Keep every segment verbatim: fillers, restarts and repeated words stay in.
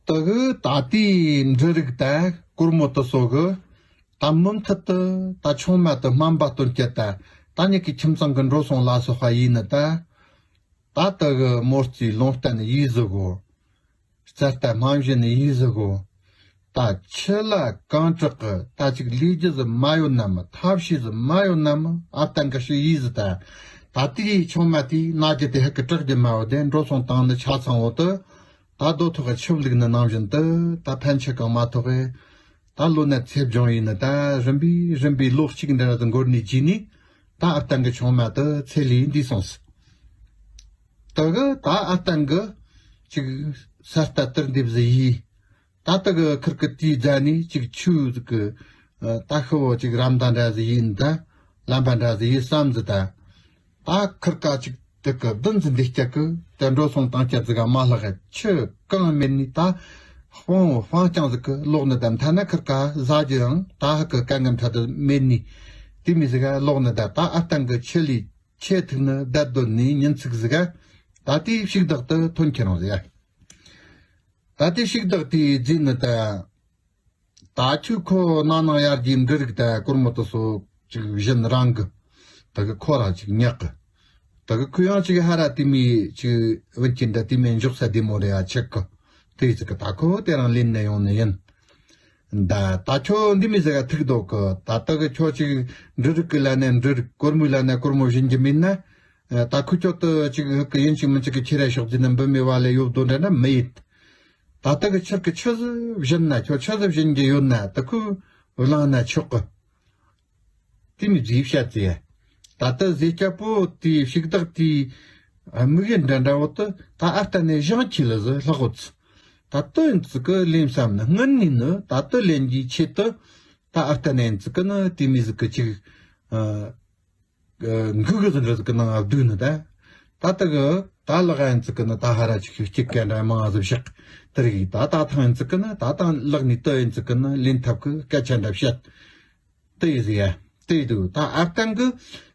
དེ་གི་ད་ལྟའི་འབྲུ་རིགས་དང་སྒོར་མོ་དེ་ཚོ་གི་ད་མུ་མཐུད་དུ་ད་ཆུང་མ་དེ་སྨན་པ་སྟོན་སྐྱེད་དང་ད་ཉིད་ཀྱི་ཁྱིམ་ཚང་གི་འགྲོ་སོང་ལ་སོགས་པ་ཡིན་ནི་ད། ད་དེ་གི་མོ་རྩིས་ལུང་བསྟན་ཡིས་ཟིག་གོ། རྩ་ལྟ་སྨན་བཞིན་ཡིས་ཟིག་གོ། ད་ཆུ་ལ་གང་དྲག་གི་ད་ཅིག་ལས་རྒྱུ་ཟིག་མ་ཡོད་ན་མི་ཐབས་ཤེས་ཟིག་མ་ཡོད་ན་མི་ཨ་བརྟན་གི་ཤི་ཡིས་ཟིག་ད། ད་དེའི་ཆུང་མ་དེའི་ན་རྒྱུ་དེ་ཧ་གི་དྲག་རྒྱུ་མ་བོ་དེ་འགྲོ་སོང་བཏང་ནི་ཆ་ཚང་བོ་དེ། ད་རྡོ་ཐོག་གི་ཆུ་བླུགས་ནི་ནང་བཞིན་དུ་ད་ཕན་ཆད་གང་མ་ཐོགས་ཨེ། ད་ལོ་ན་ཚེ་སྦྱོང་ཡིན་ནི་ད་རིམ་པས་རིམ་པས་ལོ་གཅིག་འདྲ་ར་དུ་འགོར་ནས་རྗེས་ནས་ད་ཨ་བརྟན་གི་ཆུང་མ་དེ་ཚེ་ལས་འདས་སོང་ཟིག་དེ་གི་ད་ཨ་བརྟན་གི་ཅིག་ས་ལྟ་དུར་འདེབས་ཟིག་ཡིས། ད་དེ་གི་ཁིར་གི་དེའི་རྫ་ནས་ཅིག་ཆུ་ཟིག་གི་ད་ཤི་བོ་ཅིག་རམ་ད་འདྲ་ཟིག་ཡིན་ད་ལམ་པ་འདྲ་ཟིག་ཡིན་བསམ་ཟིག་ད། ད་ཁིར་ཀ་ཅིག་དེ་གི་བདུན་ཟིག་འདི་སྐྱ་གི་དེ་འགྲོ་སོང་བཏང་སྐྱ་ཟིག་ག་མ་ལྷག་གི་ཆུ་གང་མེད་ནི་ད་སྤང་བོ་སྤང་རྐྱང་ཟིག་གི་ལོག་ནི་ད་མཐའ་ན་ཁིར་ཀ་ཟ་རྒྱུ་ཡང་ད་ཧ་གི་དཀའ་ངལ་འཕྲད་དུ་མེད་ནི་དེ་མི་ཟིག་ག་ལོག་ནི་ད་ད་ཨ་བརྟན་གི་ཆུ་ལས་ཆེ་ཐུག་ནི་བསྡད་དོན་ནི་ཉིན་ཚིག་ཟིག་ག་ད་དེའི་ཕྱུགས་བདག་ཏུ་ཐོན་ཁྱེར་རང་ཟིག་ད་དེ་ཕྱུགས་བདག་དེའི་རྫས་ནི་ད། ད་ཁྱོད་ཁོ་ན་ནང་ཡར་གྱི་འབྲུ་རིགས་ད་སྒོར་མོ་དེ་ཚོ་ཅིག་བཞིན་རང་གི་ད་གི་ཁོ་ར་ཅིག་ཉག་གི་ད་གི་ཁོ་ཡང་ཅིག་ཧ་ར་དེ་མི་ཅིག་བུན་གྱི་འདྲ་དེ་མི་འཇོག་ས་དེ་མོ་རེ་ཡ་ཆེག་གི་དེ་ཅིག་གི་ད་ཁོ་དེ་རང་ལེན་ནས་ཡོང་ནི་ཡིན། ད་ད་ཁྱོད་འདི་མི་ཟེར་ག་ཐུག་འདུག་གི་ད་ད་གི་ཁྱོད་ཅིག་འབྲུ་རིགས་གི་ལ་ནས་འབྲུ་རིགས་སྒོར་མོའི་ལ་ནས་སྒོར་མོ་བཞིན་གྱི་མིན་ན། ད་ཁོ་ཁྱོད་དུ་ཅིག་ཧུ་གི་ཡིན་ཅིག་མིན་ཅིག་གི་ཁྱེར་ར་ཤོག་ཟེར་ན་འབུ་མེ་བ་ལས་ཡོད་དོ་འདྲ་ན་མི་ཡིད། ད་ལྟ་གི་ཆར་གི་ཆུ་ཟི་བཞིན་ན་ཁྱོད་ཆུ་ཟི་བཞིན་གྱི་ཡོད་ན་ད་ཁོས་བླངས་ན་ཆོག་གི་དེ་མི་རྫིས་བཤད་ཟེ། ད་ལྟ་ཟེ་སྐྱ་པོ་དེའི་ཕྱུགས་བདག་དེའི་དམིགས་ཡུལ་འདྲ་འདྲ་བོ་དུ་ད་ཨ་ལྟ་ནས་ཞང་ཁྱི་ལ་ཟི་ལྷག་འོ་ཚི། ད་ལྟ་ཡིན་ཚི་གི་ལེན་བསམ་ན་སྔོན་ནས་ནི་ད་ལྟ་ལེན་གྱི་ཆེད་དུ་ད་ཨ་ལྟ་ནས་ཡིན་ཚི་གི་ནི་དེ་མི་ཟི་གི་ཅིག་འགུག་གི་ཟིན་རེད་གི་ནང་ང་བསྡུས་ནི་ད། ད་ལྟ་གི་ད་ལག་ཡིན་ཙི་གི་ནི་ད་ཧ་ར་ཅིག་ཤིག་གཅིག་ག་འདྲ་མང་ང་ཟིག་བཞག་དེ་རིགས་ད་ད་ཐང་ཡིན་ཙི་གི་ནི་ད་ད་ལག་ནི་ཏི་ཡིན་ཙི་གི་ནི་ལེན་ཐབས་གི་སྐད་ཆ་འདྲ་བཤད། དེ་ཡི་ཟི་ཡ་དེ་ཡི་འདུག་ད་ཨ་བརྟན་གི་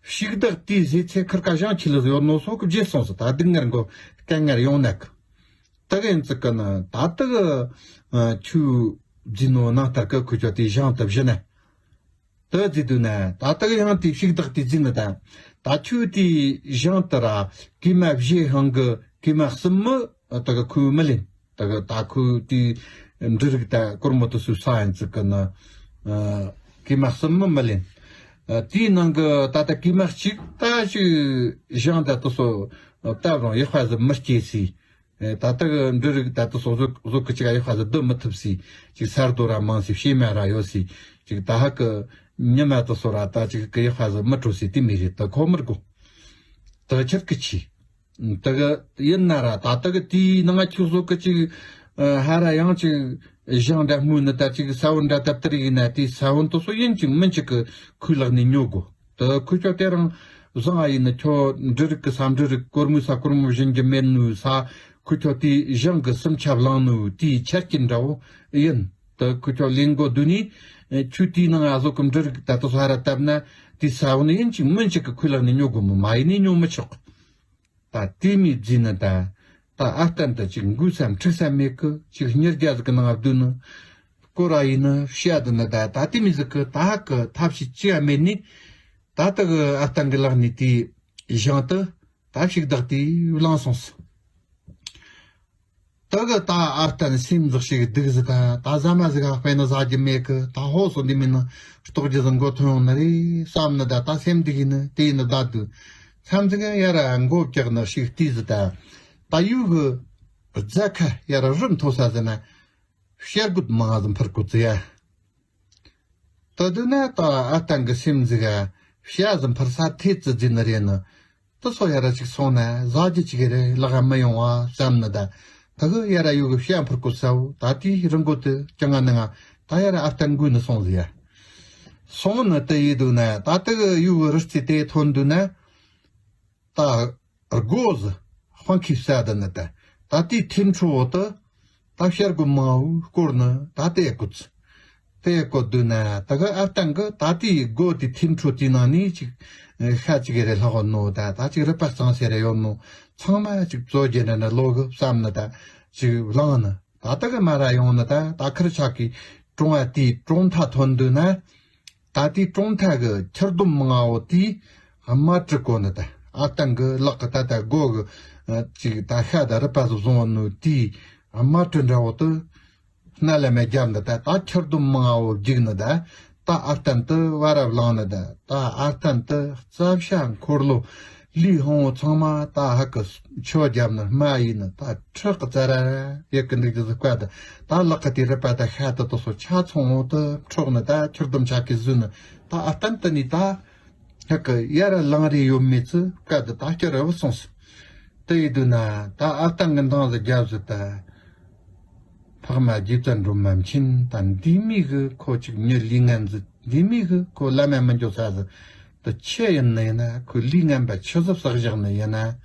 ཕྱུགས་བདག་དེའི་ཟི་ཚེ་ཁིར་ཀ་ཞང་ཁྱི་ལ་ཟི་ཡོད་ནོ་སོ་གི་བརྗེད་སོང་ཟི་ད་སྡུག་ངར་མགོ་སྐད་ངར་ཡོང་ནག་དེ་གི་ཡིན་ཙི་གི་ནི་ད་ད་གི་ཆུ་རྫི་ནོ་ནང་ལྟར་གི་ཁུ་ཅོ་དེའི་ཞང་དུ་བཞི་ནས། དེ་ཟེར་དུས་ན་ད་ལྟ་གི་ཡང་དེའི་ཕྱུགས་བདག་དེ་ཟེར་ནི་དང་ད་ཁྱོད་དེའི་ཞང་དུ་ར་ཀྱེ་མ་བཞེས་ཤིང་གི་ཀྱེ་མ་གསུམ་མི་ད་གི་ཁོས་མི་ལེན། ད་གི་ད་ཁོས་དེའི་འབྲུ་རིགས་ད་སྒོར་མོ་དུ་སུ་ས་ཡིན་ཙི་གི་ནི་ཀྱེ་མ་གསུམ་མི་མི་ལེན། དེའི་ནང་གི་ད་ལྟ་ཀྱེ་མ་གཅིག་ད་ཅིག་ཞང་ད་དུ་སོ་ད་རུང་ཡག་པ་ཟིག་མི་སྐྱེས་སི། ད་ལྟ་གི་འབྲུ་རིགས་ད་ལྟ་སོག་བཟོ་བཟོ་གི་ཅིག་ཡག་པ་ཟིག་བསྡུ་མི་ཐུབ་སི། ཅིག་སར་རྡོ་ར་མང་སི་ཕྱེ་མ་ར་ཡོད་སི། ཅིག་ད་ཧ་གི་ཉི་མ་དུ་སོ་ར་ད་ཅིག་གི་ཡག་པ་ཟིག་མི་སྤྲོ་སི་དེ་མི་རེད་ད་ཁོ་མི་དགོ་ད་ཁྱེར་གི་ཆི། ད་གི་ཡིན་ན་ར་ད་ལྟ་གི་དེའི་ནང་ང་ཁྱུག་བཟོ་གི་ཅིག་ཧ་ར་ཡང་ཅིག་ཞང་འདྲ་སྨོས་ནི་ད་ཅིག་ས་བོན་འདྲ་ད་ལྟ་རིག་ཡིན་ན་དེའི་ས་བོན་དུ་སོ་ཡིན་ཅིག་མིན་ཅིག་གི་ཁོའི་ལག་ནས་ཉོ་དགོ་ད་ཁོ་ཁྱོད་དེ་རང་བཟང་ཨ་ཡིན་ནི་ཁྱོད་འབྲུ་རིགས་ཀྱི་ས་འབྲུ་རིགས་སྒོར་མོའི་ས་སྒོར་མོ་བཞིན་གྱི་མེད་ནུ་ས་ཁོ་ཁྱོད་དེའི་ཞང་གི་སུམ་ཆ་བླངས་ནུ་དེའི་ཆར་གྱི་འདྲ་བོ་ཡིན། ད་ཁོ་ཁྱོད་ལེན་དགོ་དུས་ནི་ཁྱོད་དེའི་ནང་ཨ་ཟོ་གི་འབྲུ་རིགས་ད་ལྟ་སོ་ཧ་ར་བཏབ་ན་དེའི་ས་བོན་ཡིན་ཅིག་མིན་ཅིག་གི་ཁོའི་ལག་ནས་ཉོ་དགོ་མོ་མ་ཡིན་ནི་ཉོ་མི་ཆོག་ད་དེ་མི་བརྫིས་ནི་ད། ད་ཨ་བརྟན་དུ་ཅིག་འགུལ་སམ་འཁྲིག་སམ་མེད་གི་ཅིག་ཉེར་བརྒྱ་ཟིག་གི་ནང་ང་བསྡུས་ནི། སྐོར་ར་ཡིན་ནི་བཤད་དུ་ནི་ད་ད་དེ་མི་ཟིག་གི་ད་ཧ་གི་ཐབས་ཤེས་ཅི་ཡང་མེད་ནི། ད་ལྟ་གི་ཨ་བརྟན་གི་ལག་ནས་དེའི་ཞང་དུ་ད་ཕྱུགས་བདག་དེ་བླངས་སོང་སི། ད་གི་ད་ཨ་བརྟན་སེམས་ཟིག་ཞིག་སྡུག་ཟི་ད་ད་ཟ་མ་ཟིག་ཧ་དཔེ་ནི་ཟ་རྒྱུ་མེད་གི་ད་ཧོ་སོ་འདི་མིན་ན་ལྟོགས་རྒྱུ་ཟིག་མགོ་ཐོན་ཡོང་ནི་རེད་བསམ་ནི་ད་ད་སེམས་སྡུག་ཡིན་ནི་དེ་ཡིན་ནི་ད་དུ་མཚམས་ཟིག་ཡ་ར་མགོ་བཀྱག་ནི་ཞིག་བལྟས་ཟི་ད། ད་ཡུལ་གི་རྫ་ཁ་ཡ་ར་རི་མཐོ་ས་ཟི་ན་བྱ་རྒོད་མང་ཟིག་འཕུར་གོ་ཙི་ཡ། ད་དུ་ན་ད་ཨ་བརྟན་གི་སེམས་ཟིག་ག་བྱ་ཟིག་འཕུར་ས་ཐེ་ཙི་ཟི་ནི་རེད་ནི། ད་སོ་ཡ་ར་ཅིག་སོང་ན་ཟ་རྒྱུ་ཅིག་རེད་ལག་ག་མི་ཡོང་བ་བསམ་ནི་ད། ད་གི་ཡ་ར་ཡུལ་གི་བྱ་འཕུར་གོ་ས་བོ་ད་དེའི་རི་མགོ་དུ་ཅང་ང་ནི་ང་ད་ཡ་ར་ཨ་བརྟན་འགུལ་ནི་སོང་ཟི་ཡ། སོང་ནི་ད་ཡི་དུ་ན་ད་ད་གི་ཡུལ་གི་རི་རྩེ་དེ་ཐོན་དུ་ན། ད་སྒོ་ཟི་སྤང་ཁའི་ས་དི་ནི་ད་ད་དེའི་ཐིམ་ཁྲོ་བོ་དུ་ད་བྱ་རྒོད་མང་བོའི་སྐོར་ནི་ད་དེ་ཡ་གོ་ཙི། དེ་ཡ་གོ་དུ་ན་ད་གི་ཨ་བརྟན་གི་ད་དེའི་སྒོ་དེ་ཐིམ་ཁྲོ་དེའི་ནང་ནས་ཅིག་ཤ་ཅིག་རེ་ལྷག་ནོ་ད་ད་ཅིག་རི་པ་གཙང་སེ་རེ་ཡོད་ནོ་ཚང་མ་ཅིག་བཙོ་རྒྱུ་འདྲ་འདྲ་ལོ་གི་བསམ་ནི་ད་ཅིག་བླངས་ནི། ད་ལྟ་གི་མ་ར་ཡོང་ནི་ད་ད་ཁིར་ཆག་གི་གྲོང་བ་དེའི་གྲོང་མཐའ་ཐོན་འདུག་ན། ད་དེའི་གྲོང་མཐའ་གི་ཁྱི་ལྡོམ་མང་བོ་དེས་དམར་དྲི་གོ་ནི་ད། ཨ་སྟན་གི་ལག་གི་ད་ལྟ་སྒོ་གི་ཅིག་ད་ཤ་ད་རི་པ་ཟིག་བཟུང་བ་ནོ་དེའི་དམར་དྲི་འདྲ་བོ་དུ། སྣ་ལ་མེ་རྒྱབ་འདི་ད་ད་ཁྱི་ལྡོམ་མང་བོ་རྒྱུག་ནི་ད། ད་ཨ་སྟན་དུ་བ་རབ་ལངས་ནི་ད། ད་ཨ་སྟན་དུ་རྩྭ་ཤ་འཁོར་ལོ་ལུས་ཕུང་བོ་ཚང་མ་ད་ཧ་གི་ཆོ་རྒྱབ་ནི་སྨྲ་ཡིན་ནི་ད། ཁྲག་གི་རྩ་ར་ར་ཡག་གི་འདུག་རྒྱུ་ཟིག་བཀའ་ད། ད་ལག་གི་དེ་རི་པ་ད་ཤ་ད་དོ་སོ་ཆ་ཚང་བོ་དུ་འཕྲོག་ནི་ད། ཁྱི་ལྡོམ་ཆ་གི་བཟོས་ནི་ད། ཨ་སྟན་དུ་ནི་ད་ཧ་གི་ཡ་ར་ལངས་རེ་ཡོད་མེད་ཚུ་བཀའ་ད་ད་སྐྱ་ར་བུ་སོང་སི། དེ་ཡི་དུས་ན་ད་ཨ་སྟན་གི་འདང་ཟིག་རྒྱབ་ཟིག་ད། འཕགས་མ་རྗེ་བཙུན་སྒྲོལ་མ་མཁྱེན། ད་འདི་མི་གི་ཁོ་ཅིག་མྱི་ལུས་ངན་ཟིག་འདི་མི་གི་ཁོ་བླ་མ་མི་འགྱོ་ས་ཟིག་ད་ཆི་ཡིན་ནི་ཡིན་ན། ཁོ་ལུས་ངན་པ་ཆི་ཟིག་བསགས་བཞག་ནི་ཡིན་ན།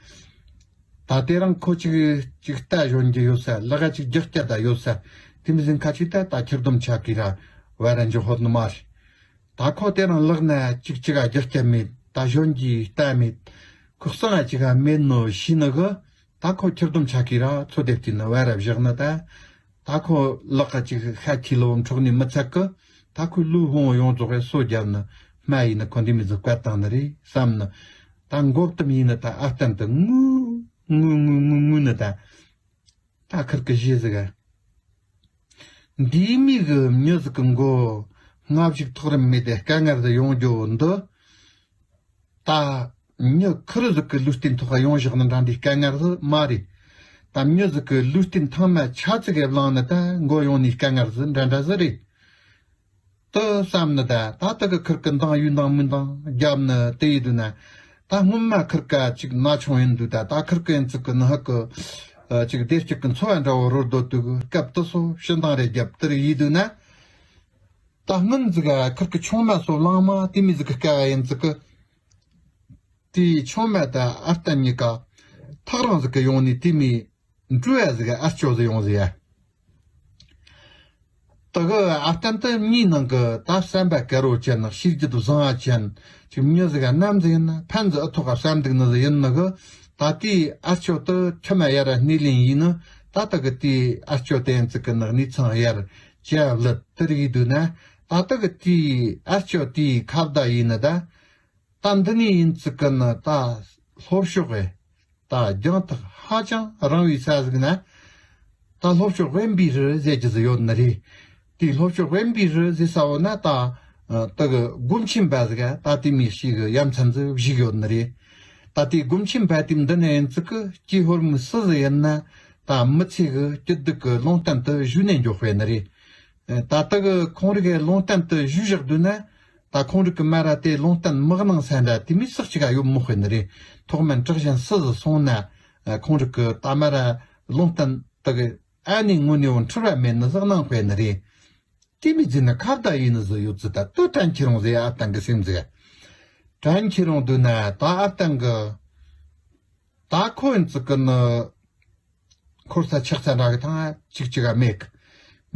ད་དེ་རིང་ཁོ་ཅིག་ཅིག་རྟ་ཞོན་རྒྱུ་ཡོད་ས། ལག་ཅིག་རྒྱགས་སྐྱ་ད་ཡོད་ས། དེ་མི་ཟིན་ཁ་ཅིག་ད་ད་ཁྱི་ལྡོམ་ཆ་གི་ར་བ་ར་འཇོག་ཧོད་ནི་མ་རེད། ད་ཁོ་དེ་རིང་ལག་ན་ཅིག་ཅིག་ག་རྒྱགས་སྐྱ་མེད། ད་ཞོན་རྒྱུའི་རྟ་མེད། ཁོ་གསང་ང་ཅིག་ག་མེད་ནོ་ཤི་ནི་གི། ད་ཁོ་ཁྱི་ལྡོམ་ཆ་གི་ར་ཚོ་དེབ་དེ་ནི་བ་ར་བཞག་ནི་ད། ད་ཁོ་ལག་ག་ཅིག་ཤ་ཁྱི་ལོ་འཕྲོག་ནི་མི་ཚད་གི། ད་ཁོའི་ལུས་ཕུང་བོ་ཡོངས་རྫོགས་གི་སོ་རྒྱབ་ནི་སྨྲ་ཡིན་ནི། ཁོ་འདི་མི་ཟིག་བཀའ་བཏང་ནི་རེད་བསམ་ནི། ད་མགོ་བཏུམ་ཡིན་ནི་ད་ཨ་སྟན་དུ་ངུ་ངུ་ངུ་ངུ་ངུ་ནི་ད། ད་ཁིར་གི་གཞས་ཟིག་ག་འདིའི་མི་གི་མྱི་ཟིག་གི་མགོ་སྔ་ཕྱུག་ཐོག་རིམ་མེད་དེ་དཀའ་ངལ་དུ་ཡོང་རྒྱུ་འདི། ད་མྱི་ཁིར་ཟིག་གི་ལུས་རྟེན་ཐོག་ཡོང་བཞག་ནི་འདྲ་འདྲའི་དཀའ་ངལ་ཟིག་མ་རེད། ད་མྱི་ཟིག་གི་ལུས་རྟེན་ཐང་མ་ཆ་ཙིག་གེ་བླངས་ནི་ད་མགོ་ཡོང་ནི་དཀའ་ངལ་ཟིག་འདྲ་འདྲ་ཟིག་རེད། དུ་བསམ་ནི་ད། ད་ལྟ་གི་ཁིར་གི་འདང་ཡུལ་འདང་མི་འདང་རྒྱབ་ནི་དེ་ཡི་དུས་ན། ད་སྔོན་མ་ཁིར་ཀ་ཅིག་ན་ཆུང་ཡིན་དུས་ད། ད་ཁིར་གི་ཡིན་ཚིག་གི་ནི་ཧ་གི་ཅིག་བདེ་སྐྱིད་གི་འཚོ་བ་འདྲ་བོ་རོལ་སྡོད་དུས་སྐབས་དུ་སོ་ཕྱི་འདང་རེ་རྒྱབ་དེར་ཡི་དུས་ན། ད་སྔོན་ཟིག་ག་ཁིར་གི་ཆུང་མ་སོ་གླང་མ་དེ་མི་ཟིག་གི་སྐལ་བ་ཡིན་ཚིག་གི། དེའི་ཆུང་མ་ད་ཨ་སྟན་གཉིས་ཀ་ཐག་རིང་ཟིག་གི་ཡོང་ནི་དེ་མི། འགྲོ་ཡ་ཟིག་ཨ་སྐྱོ་ཟིག་ཡོང་ཟིག་ཡ། དེ་གི་ཨ་སྟན་དེ་མྱིའི་ནང་གི་ད་བསམ་པ་དཀར་བོ་ཅན། ཤེས་རྒྱུད་བཟང་ང་ཅན། ཅིག་མྱི་ཟིག་ག་ནམ་ཟིག་ཡིན་ན་ཕན་ཟིག་ཨི་ཐོག་ག་བསམ་འདུག་ནི་ཟིག་ཡིན་ནི་གི། ད་དེའི་ཨ་སྐྱོ་དེ་ཁྱི་མ་ཡ་ར་སྣེ་ལེན་ཡིན་ནི། ད་དེ་གི་དེའི་ཨ་སྐྱོ་དེ་ཡིན་ཚིག་གི་ནི་གནས་ཚང་ཡར་ཅི་ཡ་ལི་དེར་ཡིན་དུས་ན། ད་དེ་གི་དེའི་ཨ་སྐྱོ་དེའི་ཁ་བརྡ་ཡིན་ནི་ད། ད་འདི་ནས་ཡིན་ཚིག་གི་ནི་ད་ལྷོ་ཕྱོགས་གི་ད་རྒྱང་ཐག་ཧ་ཅང་རིང་བའི་ས་ཟིག་ན་ད་ལྷོ་ཕྱོགས་དབེན་པའི་རི་ཟེར་གྱི་ཟིག་ཡོད་ནི་རེད། དེའི་ལྷོ་ཕྱོགས་དབེན་པའི་རི་ཟེར་ས་བོ་ན་ད་ད་གི་སྒོམ་ཆེན་པ་ཟིག་ག་ད་དེ་མི་ཞིག་གི་ཡ་མཚན་ཟིག་བཞུགས་ཡོད་ནི་རེད། ད་དེའི་སྒོམ་ཆེན་པ་དེ་འདི་ནས་ཡིན་ཚིག་གི་སྐྱེས་ཕོ་མོ་སུ་ཟིག་ཡིན་ན་ད་མི་ཚེ་གི་སྐྱིད་སྡུག་གི་ལུང་བསྟན་དུ་ཞུས་ནས་འཇོག་དཔེ་ནི་རེད། ད་ལྟ་གི་ཁོང་རིག་གི་ལུང་བསྟན་དུ་ཞུས་བཞག་དུས་ན། ད་ཁོང་རིག་གི་མ་ར་དེ་ལུང་བསྟན་མི་གནང་ས་འདྲ་དེ་མི་སག་ཅིག་ག་ཡོད་མི་དཔེ་ནི་རེད། ཐོག་མར་གྲགས་ཅན་སུ་ཟིག་སོང་ན། ཁོང་རིག་གི་ད་མ་ར་ལུང་བསྟན་དུ་གི་ཨ་ནི་དངོས་གནས་བོ་འཁྲུལ་བ་མེད་ནི་ཟིག་གནང་དཔེ་ནི་རེད། དེ་མི་རྫུན་ན་ཁ་བརྡ་ཡིན་ནི་ཟིག་ཡོད་ཚུལ་ད་དུ་དྲན་ཁྱེར་རུང་ཟེར་ཨ་སྟན་གི་སེམས་ཟིག་དྲན་ཁྱེར་རུང་དུས་ན་ད་ཨ་སྟན་གི་ད་ཁོ་ཡིན་ཚིག་གི་ནི། འཁོར་ས་ཆགས་ས་འདྲ་གི་ཐང་ཅིག་ཅིག་ག་མེད་གི།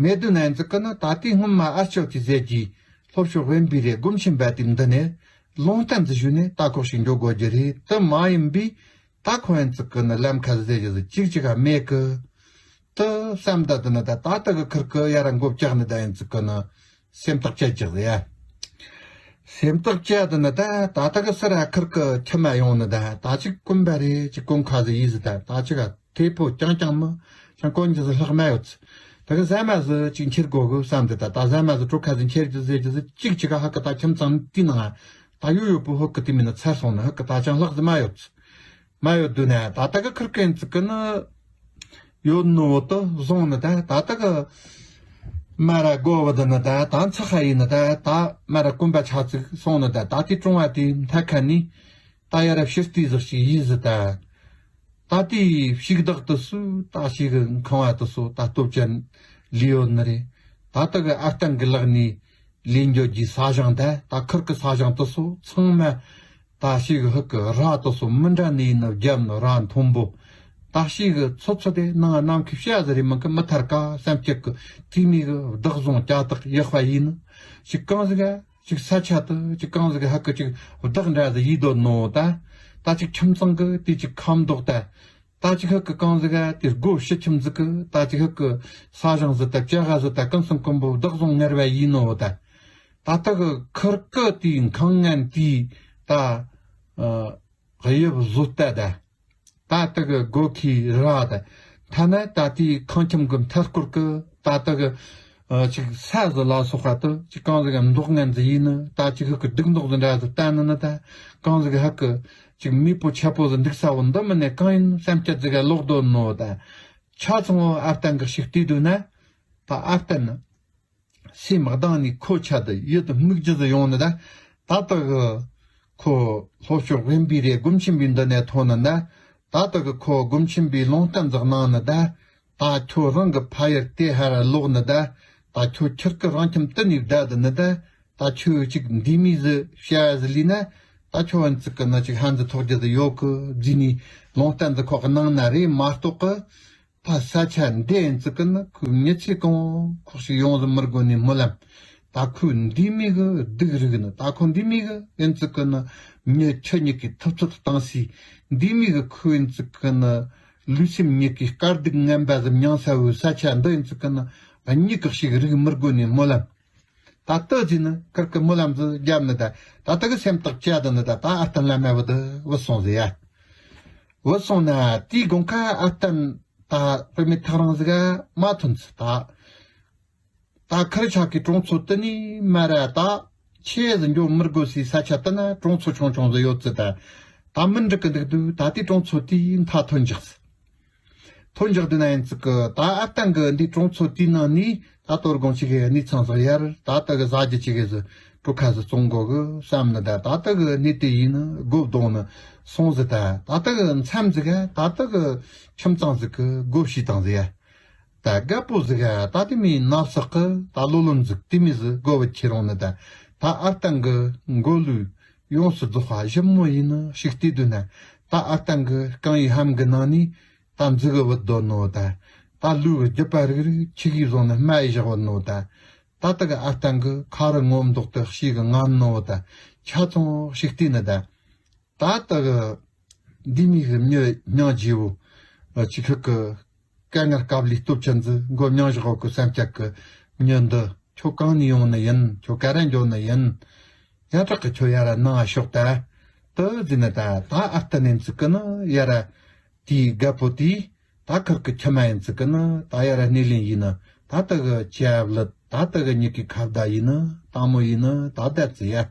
མེད་དུས་ན་ཡིན་ཚིག་གི་ནི་ད་ལྟའི་སྔོན་མ་ཨ་སྐྱོ་དེ་ཟེར་གྱི་ལྷོ་ཕྱོགས་དབེན་པའི་རི་སྒོམ་ཆེན་པ་དེ་འདི་ནས་ལུང་བསྟན་ཟིག་ཞུས་ནས་ད་ཁོག་ཞིག་འགྱོ་དགོས་རྒྱུ་རེད། དུ་མ་ཡིན་པས་ད་ཁོ་ཡིན་ཚིག་གི་ནི་ལམ་ཁ་ཟེར་རྒྱུ་ཟིག་ཅིག་ཅིག་ག་མེད་གི། དུ་བསམ་ད་དུ་ནི་ད་ད་ལྟ་གི་ཁིར་གི་ཡ་ར་མགོ་བཀྱག་ནི་ད་ཡིན་ཚིག་གི་ནི། སེམས་ཐག་བཅད་ཅིག་ཟེར་ཡ། སེམས་ཐག་བཅད་དུ་ནི་ད་ད་ལྟ་གི་སི་ར་ཁིར་གི་ཁྱི་མ་ཡོང་ནི་ད་ད་ཅིག་དཀོན་པ་རེད། ཅིག་དཀོན་ཁ་ཟིག་ཡིན་ཟིག་ད་ད་ཅིག་ག་ཐེ་པོ་རྐྱང་རྐྱང་མི་ཅང་དཀོན་རྒྱུ་ཟིག་ལྷག་མ་ཡོད་ཚི། ད་གི་ཟ་མ་ཟིག་ཅིག་འཁྱེར་དགོས་གི་བསམ་དུ་ད་ད་ཟ་མ་ཟིག་གྲོ་ཁ་ཟིག་འཁྱེར་རྒྱུ་ཟེར་རྒྱུ་ཟིག་ཅིག་ཅིག་ག་ཧ་གི་ད་ཁྱིམ་ཚང་དེའི་ནང་ད་ཡོད་ཡོད་པོ་ཧུ་གི་དེ་མིན་ན་ཚར་སོང་ནི་ཧུ་གི་ད་ཅང་ལྷག་ཟིག་མ་ཡོད་ཚི། མ་ཡོད་དུས་ན་ད་ལྟ་གི་ཁིར་ཀན་ཙི་ཀི་ནི་ཡོད་ནོ་བོ་དུ་བཟུང་ནི་ད་ད་ལྟ་གི་མ་ར་གོ་བ་དུ་ནི་ད་ད་ཚ་ཁ་ཡིན་ནི་ད་ད་མ་ར་དཀོན་པ་ཆ་ཙིག་སོང་ནི་ད་ད་དེ་ཀྲུང་བ་དེ་མཐའ་ཁ་ནི་ད་ཡ་ར་ཕྱིར་ལྟས་ཟིག་ཞིག་ཡིན་ཟི་ད། ད་དེ་ཕྱུགས་བདག་དུ་སུ་ད་ཞིག་གི་ཁང་བ་དུ་སོ་ད་སྟོབས་ཅན་ལི་ཡོད་ནི་རེད། ད་ལྟ་གི་ཨ་སྟན་གི་ལག་ནི་ལེན་འགྱོ་རྒྱུའི་ས་ཞིང་ད་ད་ཁིར་གི་ས་ཞིང་དུ་སོ་ཚང་མ། ད་ཞིག་ཧུ་གི་ར་དུ་སོ་མི་འདྲ་ནི་ཡིན་ནི་རྒྱབ་ནི་ར་མཐོན་པོ། ད་ཞིག་གི་ཚོ་ཚོ་དེ་ནང་ནམ་མཁའི་བྱ་ཟེར་རེ་མིན་གི་མི་ཐར་ཀ་བསམ་སྐྱིད་གི་དེ་མི་གི་བདག་བཟུང་ལྕགས་ཐག་ཡག་པ་ཡིན་ནི་ཞིག་གང་ཟིག་ཞིག་ས་ཆ་དུ་ཞིག་གང་ཟིག་ཧུ་གི་ཞིག་བདག་འདྲ་ཟིག་ཡིད་དོ་ནོ་ད། ད་ཞིག་ཁྱིམ་ཚང་གི་དེ་ཞིག་ཁམ་མདོག་ད། ད་ཅི་ཁ་གི་གང་ཟིག་ག་དེ་སྒོ་ཕྱི་ཁྱིམ་ཟིག་གི་ད་ཅི་ཁ་གི་ས་ཞིང་ཟིག་ད་བྱ་ག་ཟིག་ད་གང་སང་ཀུན་པོ་བདག་བཟུང་ངར་བ་ཡིན་ནོ་ད། ད་ལྟ་གི་ཁིར་ཀི་དེའི་ཁང་ངན་དེའི་ད་ཨ་དབྱིབས་བཟོ་ལྟ་ད། ད་ལྟ་གི་སྒོ་ཁའི་ར་ད། ཐ་ན་ད་ལྟའི་ཁང་ཁྱིམ་གི་མཐའ་སྐོར་གི་ད་ལྟ་གི་ཨ་ཅིག་ས་ཟིག་ལ་སོགས་པ་དུ་ཅིག་གང་ཟིག་མདོག་ངན་ཟིག་ཡིན་ནི་ད་ཅིག་གི་སྡུག་མདོག་ཟིག་འདྲ་ཟིག་བསྟན་ནི་ནི་ད། གང་ཟིག་ཧ་གི་ཅིག་མེས་པོ་ཆེ་པོ་ཟིག་འདུག་ས་བོ་འདི་མིན་ནས་གང་ཡིན་བསམ་སྐྱེད་ཟིག་ག་ལོག་འདོད་ནོ་ད། ཆ་ཚང་བོ་ཨ་བརྟན་གི་ཞིག་བལྟས་འདུག་ན། ད་ཨ་བརྟན་ནི་སེམས་གདངས་ནས་ཁོ་ཆ་དུ་ཡིད་དུ་དམིགས་རྒྱུ་ཟིག་ཡོང་ནི་ད། ད་ལྟ་གི་ཁོ་ལྷོ་ཕྱོགས་དབེན་པའི་རི་སྒོམ་ཆེན་པོའི་མདུན་ནས་ཐོན་ནི་ད། ད་ལྟ་གི་ཁོ་སྒོམ་ཆེན་པོའི་ལུང་བསྟན་ཟིག་གནང་ནི་ད། ད་ཁྱོད་རང་གི་ཕ་ཡུལ་དེ་ཧ་ར་ལོག་ནི་ད། ད་ཁྱོད་ཁྱིར་ཀི་རང་ཁྱིམ་དུ་ནས་བསྡད་དུ་ནི་ད། ད་ཁྱོད་ཅིག་འདི་མི་ཟིག་བྱ་ཟིག་ལས་ན། ད་ཁྱོད་ཨན་ཙི་ཀི་ནི་ཅིག་ཧན་ཟིག་ཐོག་རྒྱུ་ཟིག་ཡོད་གི་བརྫིས་ནས་ལུང་བསྟན་ཟིག་ཁོག་གི་གནང་ན་རེད་མ་གཏོགས་གི། ད་ས་ཆ་འདི་ཨན་ཙི་ཀི་ནི་ཁོའི་མྱི་ཚེ་གང་ཁོག་ཞིག་ཡོང་ཟིག་མི་དགོས་ནས་སྨོན་ལམ། ད་ཁོའི་འདི་མི་གི་སྡུག་རིག་ནི་ད་ཁོ་འདི་མི་གི་ཨན་ཙི་ཀི་ནི་མྱི་ཁྱི་གཉིས་ཀྱི་ཐུབ་ཚོད་བཏང་སའི་འདི་མི་གི་ཁོའི་ཨན་ཙི་ཀི་ནི། ལུས་སེམས་གཉིས་ཀྱི་དཀའ་སྡུག་ངན་པ་ཟིག་མྱངས་ས་བོའི་ས་ཆ་འདི་ཨིན་ཙི་ཀི་ནི་གཉིད་ཁག་ཞིག་རིག་མི་དགོས་ནས་སྨོན་ལམ། ད་ལྟ་ཟིན་ནི་ཁིར་ཀི་སྨོན་ལམ་ཟིག་བརྒྱབ་ནི་ད། ད་ལྟ་གི་སེམས་ཐག་བཅད་དུ་ནི་ད་ད་ཨ་བརྟན་བླ་མ་བུ་དུ་བུད་སོང་ཟིག་ཡ། བུད་སོང་ན་དེའི་དགོང་ཁ་ཨ་བརྟན་ད་བུད་མེད་ཐག་རིང་ཟིག་ག་མ་ཐོན་ཚུ་ད། ད་ཁིར་ཆག་གི་གྲོང་ཚོ་དུ་ནི་མ་ར་ད་ཆེ་ཟིག་འགྱོ་མི་དགོས་སའི་ས་ཆ་དུ་ན་གྲོང་ཚོ་ཆུང་ཆུང་ཟིག་ཡོད་ཙི་ད། ད་མི་འགྲིག་གི་འདུག་འདུག་ད་དེ་གྲོང་ཚོ་དེའི་མཐའ་ཐོན་འཇག་སི། ཐོན་འཇག་དུ་ན་ཡིན་ཙི་གི་ད་ཨ་བརྟན་གི་འདི་གྲོང་ཚོ་དེའི་ནང་ནས་ད་དོ་དགོང་ཅིག་གི་གནས་ཚང་ཟིག་ཡར་ད་ལྟ་གི་ཟ་རྒྱུ་ཅིག་གི་ཟིག་གྲུ་ཁ་ཟིག་བཙོང་དགོ་གི་བསམ་ནི་ད། ད་ལྟ་གི་གནས་དེ་ཡིན་ནི་སྒོ་བརྡུང་ནི་སོང་ཟིག་ད། ད་ལྟ་གི་མཚམས་ཟིག་ག་ད་ལྟ་གི་ཁྱིམ་ཚང་ཟིག་གི་སྒོ་ཕྱེ་བཏང་ཟིག་ཡ། ད་རྒད་པོ་ཟིག་ག་ད་དེ་མི་ནབ་སག་གི་ད་ལོ་ལོན་ཟིག་དེ་མི་ཟིག་སྒོ་བུད་ཁྱེར་རུང་ནི་ད། ད་ཨ་བརྟན་གི་མགོ་ལུས་ཡོངས་སུ་རྫོགས་པ་ཞིབ་མོ་ཡིན་ནི་ཞིག་བལྟས་དུས་ན། ད་ཨ་བརྟན་གི་རྐང་བའི་ལྷམ་གི་ནང་ནས་ད་མཛུ་གུ་བུད་དོ་ནོ་ད། ད་ལུས་གི་རྒྱུད་པ་རིག་རིག་ཆི་གིས་བཟུང་ནི་རྨ་ཡི་བཞག་བུད་ནོ་ད། ད་ལྟ་གི་ཨ་བརྟན་གི་ཁ་རུ་ངོ་མདོག་ཏུ་ཤེས་གི་ངར་ནོ་ད། ཆ་ཚང་ཞིག་བལྟས་ནི་ད། ད་ལྟ་གི་འདི་མི་གི་མྱི་སྙིང་རྗེ་བོ། ཨ་ཅི་ཁི་གི་དཀའ་ངལ་དཀའ་ལས་སྟོབས་ཆེན་ཟིག་མགོ་མྱང་བཞག་གི་སེམས་ཅག་གི་མྱི་འདི་ཁྱོད་གང་ནས་ཡོང་ནི་ཡིན། ཁྱོད་ག་ར་འགྱོ་ནི་ཡིན། ཡ་དྲག་གི་ཁྱོད་ཡ་ར་ནང་ཤོག་ད། དུ་ཟིན་ནི་ད་ད་ཨ་བརྟན་ནས་ཚིག་གི་ནི་ཡ་ར། དེའི་རྒད་པོ་དེས་ད་ཁིར་གི་ཁྱིམ་མ་ཡིན་ཚིག་གི་ནི་ད་ཡ་ར་སྣེ་ལེན་ཡིན་ནི་ད་ལྟ་གི་ཅེ་ཨབ་ལི་ད་ལྟ་གི་མྱི་གི་ཁ་བརྡ་ཡིན་ནི་དང་མོ་ཡིན་ནི་ད་བསྡད་ཙི་ཡ།